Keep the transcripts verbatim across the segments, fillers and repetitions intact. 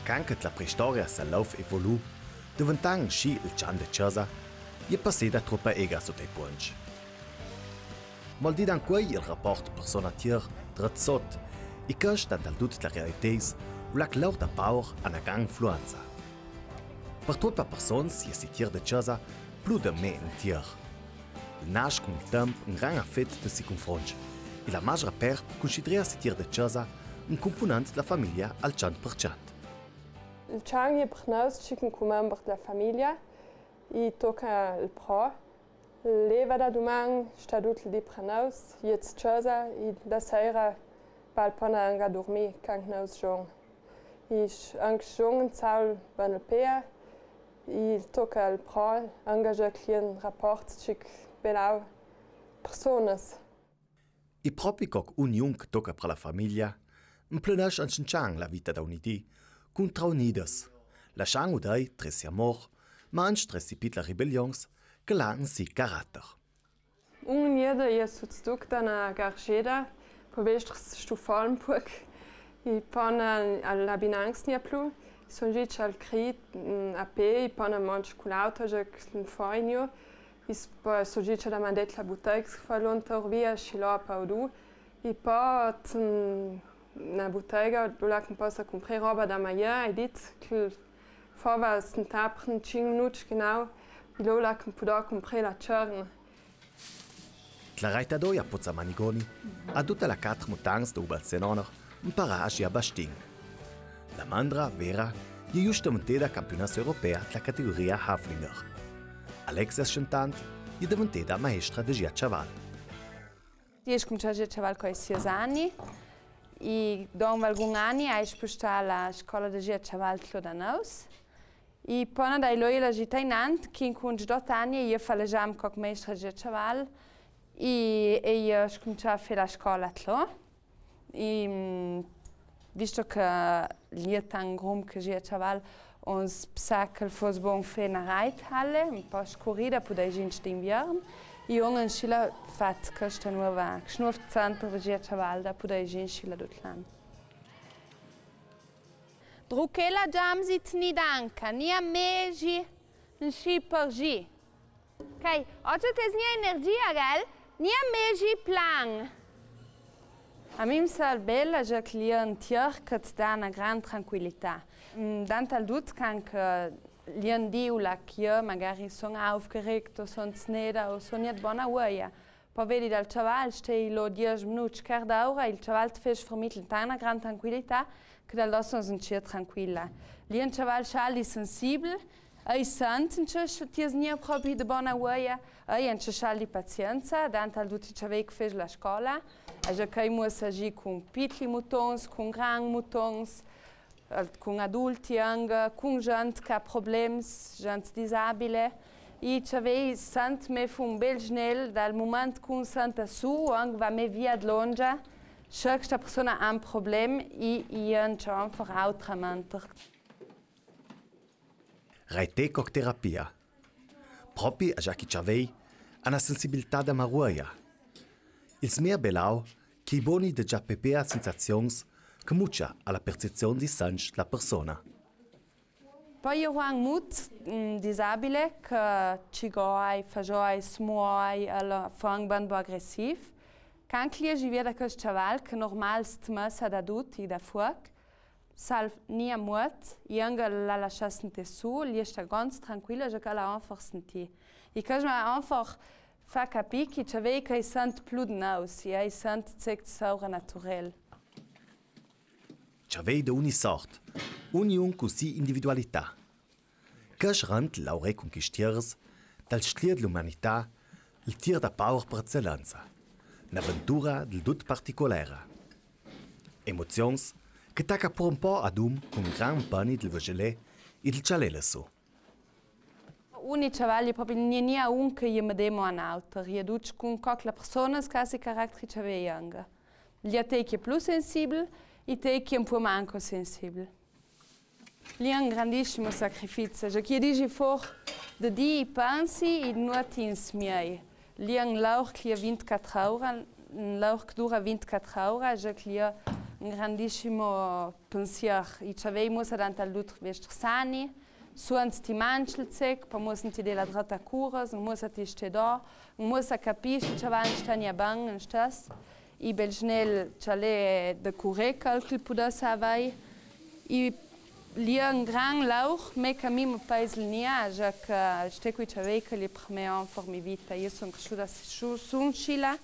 Che anca la preistoria s'è lauf evolù, deventant inscì il cjan de cjasa, i è passeda troppa ega sot ai ponts. Maldì ancuei il raport persona-tier dret sot, i che stant al dut la realità, u lac laur da paur a na gran influenza. Per troppa persons i è sti tier de cjasa plui de me entier. El nasce cun il temp un gran afet de si confronts, e la maschra part cunsidera sti tier de cjasa un component de la famiglia al cent per cent. Il cjan i è per nous inscì che un comember de la famiglia, i toca il pro. Leva da duman, sta dut il dì per nous, i è a cjasa, i da seira va el pona anca a durmì, che anca nous jon. I anca jon in saul va el pea, i toca il pro, anca che i è in raport inscì che belau personas. I propi co che un jung toca per la famiglia, implenesce anca un cjan la vita da ogni dì cun traunidas, lasciant u dai tre si amor, ma anca tre si pitla ribellions che l'ha in si caratter. Un jeder i è sut stuc da na gargeda, po vestris stufà un puc, i pona al abinangs nia plu, i son gits al cri, mm, a pe, i pona manc cul auto, che un foigno, i s-, po son gits da mandet la butega, che fa lonta or via, sci lo a paudu, i po, mm, na butega, do là che un possa cumprà roba da magnà, i dit che fava sentà per un cinc minuts genau, i lo là che un pudò cumprà la ciarna. Tla raitadoia Pozza Manigoni, a dutta la quater muntagnas da Ubal Senoner, impara a sgià bastin. La mandra, Vera, i è just deventeda campionessa europea tla categoria Haflinger. Alexia Schantant i è deventeda maestra de sgià a cjaval. I ai scumincià a sgià a cjaval co i ai sies ani, i dopo algun ani ai spustà la scola de sgià a cjaval tlo da nous. I pona dai loi la gita inant, che incunc dot ani i ai fà l'esam co maestra de sgià a cjaval, i, e i ai scumincià a fà la scola tlo. I, mm, visto che l'è tant grum che sgià a cjaval, on s-, psa che el fos bon fà na raithalle, un po scurida, pudè inscì d'inviern, i on inscì la fat chesta nuova, chest nuov center de sgià a cjaval da pudè inscì la dut l'an. Druchela giamsi tni danca, nia mesi, inscì per sgi. Ok, ocia che snia energia, gel? Nia mesi plan. A mi mi sar bela, già che l'è un tier che ti dà na gran tranquilità. Mm, dant al dut, can che l'è un dì là che magari son aufgeregt, o son zneda, o son jet bona uoia. Po vedi dal cjaval, stei lo dies minuts, quart d'ora, il cjaval ti fes fermì, ti dà na gran tranquilità, che dal dosso son inscì tranquila. L'è un cjaval scialdi sensibel, ei sent che ti es gnà propi de bona uoia, ei anca scialdi pazienza, dant al dut i cjavei che fes la scola, a già che i mussa agì cun pitli mutons, cun gran mutons, eh, cun adulti anca, cun gent che à problems, gent disabile. I cjavei sent me fò un bel sgnel dal mument che un senta sù, o anca va me via de longia, se chesta persona à un problem, i, i anca fò autrament. Raite coc terapia. Propi a già che i cjavei à na sensibilità da maruoia. Il smer belau che i boni de già pepea sensazions che mucia a la percezion di sens de la persona. Po i è un mut, mm, disabile che cigoi, fagioi, smuoi, alora fò anca ben bo agressiv. Can che l'è givia da chest cjaval che normal stmessa da dut i da fuoc, sal gnà muot, i anca l'à lascià sentì sù, l'è stà gonz tranquila, già che l'à anfort sentì. I chest m'à anfort fà capì che i cjavei che i sent plu de nous, i, i sent ce che saura naturel. Cjavei de ogni sort, ognun cun si individualità. Chest rend il lauré cun chestis tiers dal stlier de l'umanità il tier da paur per eccellenza, n'aventura del dut particolera. Emozions che tacca pur un po adum cun gran bani del vegeler e del cjaler sù. Ogni cjaval l'è propi, gnà, gnà un che i è medemo a n'auter, i è ducj cun coc la persona, sca si caratteri cjavei anca. L'è tei che è plu sensibel, e tei che è un po manco sensibel. L'è un grandissimo sacrificio, già che i disi for de dì i pensi e de nuot i smiei. L'è un laur che l'è vintquattro ore, un laur che dura vintquattro ore, già che l'è Un grandissimo pensier, i cavei mussa dent'al lustro vestri sani, suonti mantsel zec, po mussa ti dela dreta cura, mussa ti stedò, mussa capissi, cavei stania ben, stes, i belgnel cale de cureca, che pudesse avei, i lia un gran laur, me ca mi me paese nia, già che ste qui cavei che li preme anformi vita, i son cresciuta su, su, su scila,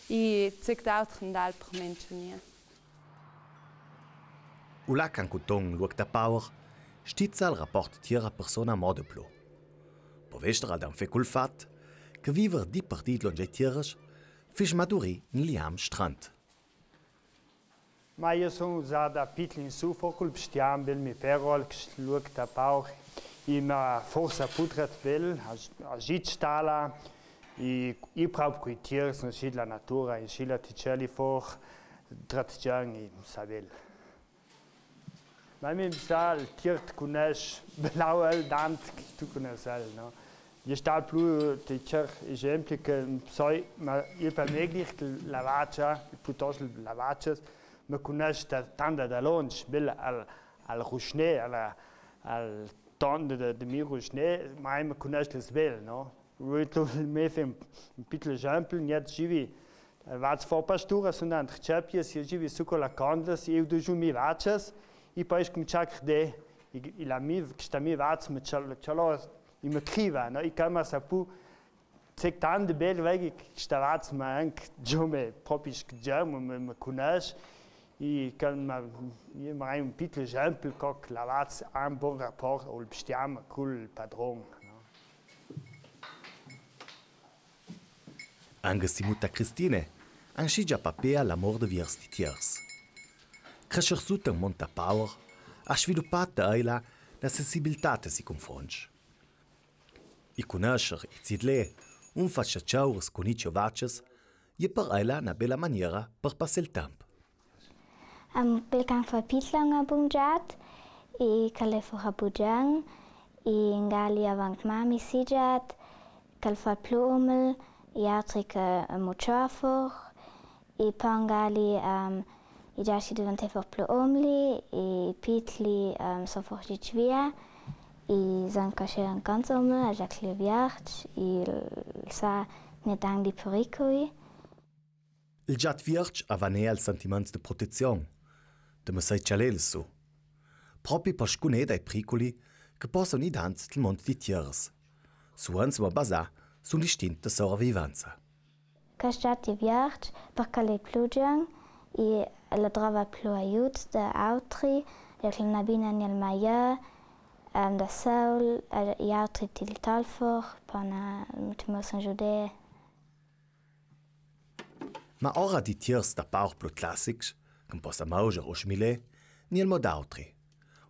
i zec d'autri ndal preme nia. U lac Ancuton, luoc da paur, stizza al raport tiera-persona modi plu. Po vestri al dà un fec cul fat che viver di per di longio ai tieras, fisch madurì un liam strant. Ma io son za da pitel in su, fo cul bestiam, bel mi perol, che luoc da paur, i ma forsa putret bel, a, a git stala, i, i prop cui tieras, in sci la natura, in sci la ticeli for, tratgian i sa bel. Ma mi sa, il tier te cunesce, blau el dant che tu cunesce el, no? I sta plu te tier esempli che soi, ma i per me glich la vacia, piutost la vacia, me cunesce da, tant da longe, bel al, al rusne, al, al tonde de, de mi rusne, ma me cunesce bel, no? Lui tu me fe un, un pitel esempli, niet givi, eh, vaz for pastura, son dentro cepies, i givi su co la candles, i du giu mi vacias, i po scumcià a crede, i, i la mi, chesta mi vacia, me cial-, cialo, i me criva, no? I calma sa pu, zec tant bel, vegi, chesta vacia, ma anc, giu me, propi, giu me, me, me cunesce, i calma, i ma un pitel esempli, co la vacia, un bon raport, o el bestiam, cul padron, no? Angus i muta Cristine, a inscì già papea l'amor de viers di tiers. Cresser sù te un mont da paur, a svilupà te eila na sensibilità te si cunfronts. I cunesser i zidlè, un far ciaciauras cun i ciovaces, i è per eila na bela maniera per passà il temp. Am, bel can fa pitlong a bungiat, i che l'è fora bugian, i ngali avant mami sigiat, che l'è fa plu umel, i altri che muciò for, i po ngali, am, i giasci deventè for plu umli, i pitli, am, so for git via, i zan casce un canzomel, a giacli vierc, i sa ne dandi pericui. Il giat vierc a vanea il sentiment de protezion, de me sai cialel su. Propi per scuneder i periculi che possan i dant del mont di tieras. Su un sua basà sun l'istint de soravivenza. Che stat i vierc, perché l'è plu gion, i la drova plu aiut de autri, e che la nabina niel maieu, em, de saul, e, i autri til talfor, pana, mi te mo son giudè. Ma ora di tiers da paur plu classics, che un possa mauger o schmilè, ni el mo d'autri.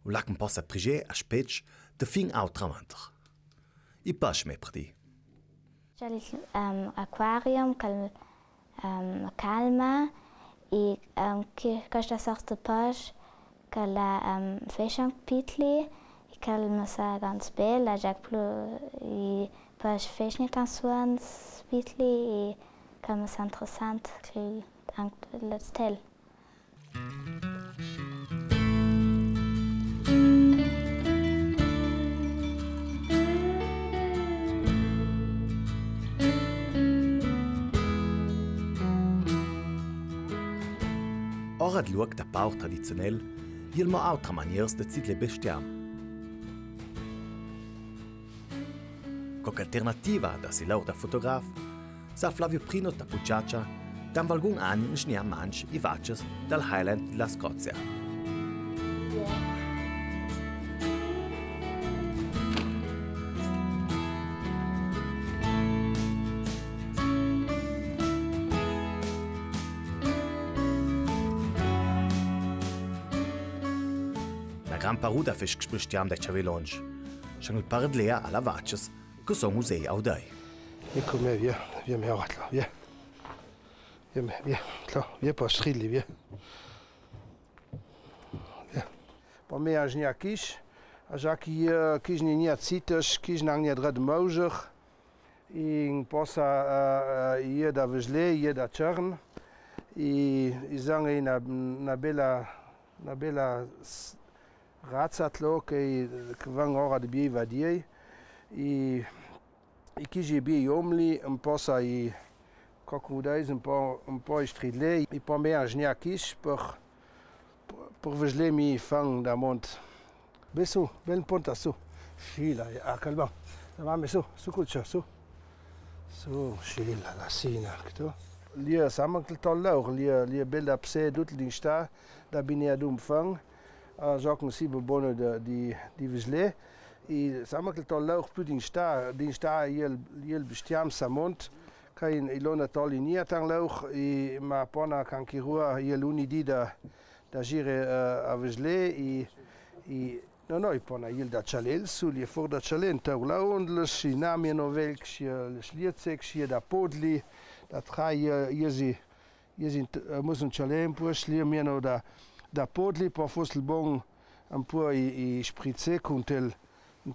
U là che un possa priger a spetg de fin autramainter. I pesce me per di. C'è il, ehm, aquarium, che, ehm, calma, e, ehm, che, questa sorta de pesce, che la, ehm, fashion pitli, e che la massa ganz bella, già plu, e pesce fashion canzons pitli, e che la massa interessant, che anche la stella. Ora de luoc da paur tradizionel, i è mo autra manieras de zidlè bestiam. Co alternativa da si laur da fotograf, sa Flavio Prino da Puciaccia, dam valgun ani insegnar mantsch i vacias dal Highland de la Scozia. La gran paruda fes che spristiam dai ciavelonsch, schon il paradlea a la vacias, che son usei audai. Eco me, via, via me, via. Via me, via, via, po strilli, via. Via. Po me a gni a quiche, a già chi, eh, quiche ni a zites, quiche n'an ni a dret mauger. In possa, eh, eh, i è da veslè, i è da cern. I, i zanga na, na bela, na bela s-, raza tlo, che, che van ora de bieva diei. I, i chi i biei omli, un po sa i cocodais, un po, un po i stridlei, i po me anjnia chi per, per, per vejlemi fan damont. Be su, be un ponta su. Sila, a calma. Mame su, su cul ciò, su. Su, sila, la sina, che tu. Lia sa manca el tol laur, lia, lia bela pse dut l'insta, da bine ad un fan. A, zocca si be bona de, di, di vejle. I sa manca el tol laur più d'insta, d'insta, iel, iel bestiam sa mont, ca in, i lona tol i nia tan laur, i, ma pona canchirua, iel uni di da, da gire, eh, a vejle, i, i, no, no, i pona iel da cialel, su, i e for da cialel, ta urla ondle, si na mieno velc, si, eh, sliezec, si da podli, da trai, eh, iesi, iesi, eh, mus un cialel, po si mieno da, da podli, po fos el bon, un po i, i spritze cun tel,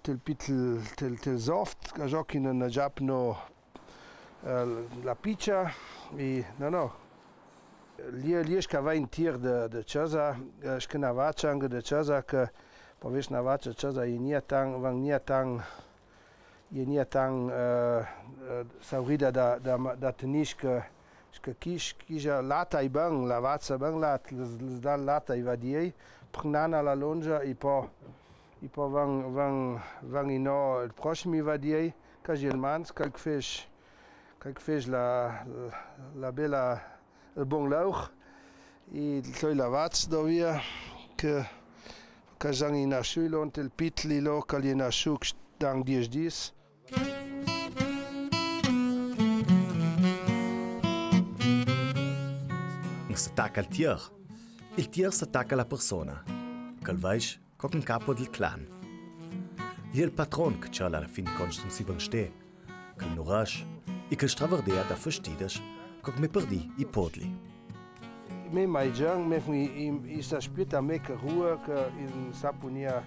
tel pitel, tel, tel soft, ca zocca in na giapno, eh, la picia, i, no, no. Lia, lia sca va in tier de, de ciasa, eh, sca na vacia anca de ciasa, ca po veš na vacia ciasa, i nia tan, van nia tan, i nia tan, eh, eh, saurida da, da, da tni sca, sca chi, chi già lata i ban, la vacia ban lat, les, les da lata i va diei, pran nana la longia, i po, i po van, van, van i no, el prossimi va diei, ca i el mans, cal che fes, cal che fes la, la bela, el bon laur, i toi la vacia dovia, ca, ca zan i nasciu, i lo, tel pitel, i lo, ca i e nasciu, che dan dies dis. Nen se taca el tier. El tier se taca la persona. Cal vais co che capo del clan. L'è el patron che ciala la fin di conto sul si banstè, che nurasch e che stravardea da fastides, co che me perdi i podli. Me mai già, me fu i, i, i sa spieta me che rua, che in sapunia,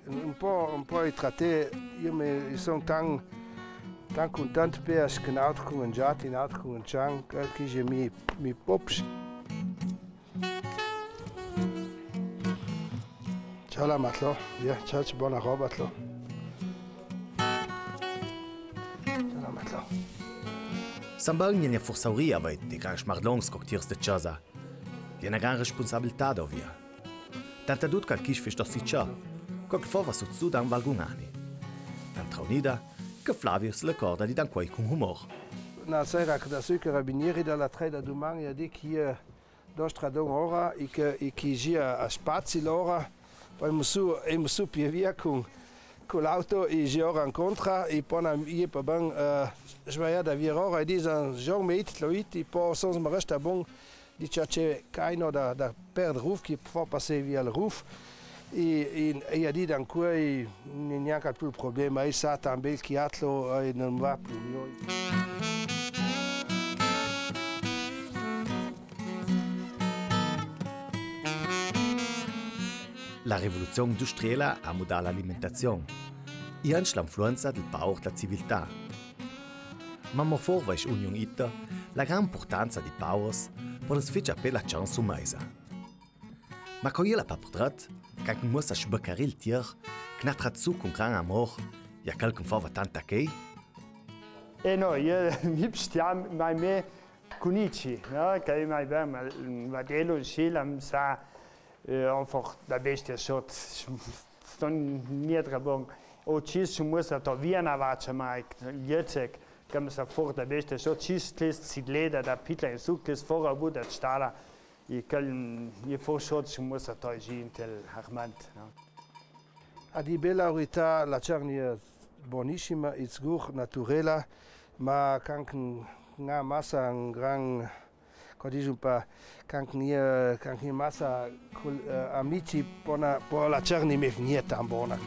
un po', un po' i trattè, i me, i son tan, tan cuntent per che n'altro cun un giat, un altro cun un cian, che, che i mi, mi pops. Ciao la matlo, via, ciao, ci bona roba tlo. Ciao la matlo. San Bau nen e for sauria, vai, de gran smardlons co tiers de ciasa. L'è na gran respunsabilità, dovia. Tanta dut cal che i fes si ciò, co che fova su Zudan valgun ani. Tantra unida, che Flavio se le corda di dan quai cun humor. Na sera che da sui carabinieri da la trei da duman, i a dit che, eh, Dos tra don ora, i che, i che i gira a spazi lora, po i musu, i musu pie via cun, cun l'auto, i gira ora incontra, i pona, i pe ben, eh, sbagliada via ora, i dizan, Jean, me it, lo it, i po, sons me resta bon, di ciace caino da, da perd ruf, che fa passé via el ruf, i, i, i a dit ancuoi, nen, gnanca più el problema, i sa tan bel che atlo, i non va più, gnoi. La revoluzion industriela a mudà l'alimentazion, e anche l'influenza del paur della civiltà. Ma mo forvais union ita, la gran importanza di paurs, po la sfida per la chance umesa. Ma co ela pa perdret, ca che musa sbaccaril tier, che n'ha trat su cun gran amor, e a quel che fava tanta chei? E no, i, mi bestiam, ma me, Cunici, no? Ca i mai ben, ma, mm, vadelo, sì, la, mm, sa, eh, einfach da bestia sot, ston mietra bon. O ci su musa to via na vacia, ma, jezek, ca mi sa for da bestia sot, ci stres cidleda da pitla in su, cles fora bu da stala, i cal, mm, i for sot su musa to gintel harmant, no? A di bela urità, la ciarni e bonisima, e zgur, naturela, ma canche n'ha masa un gran, co disun pa, canche n'ha, canche n'ha masa cul, eh, amici, pona, po la ciarni me vnie tan bona.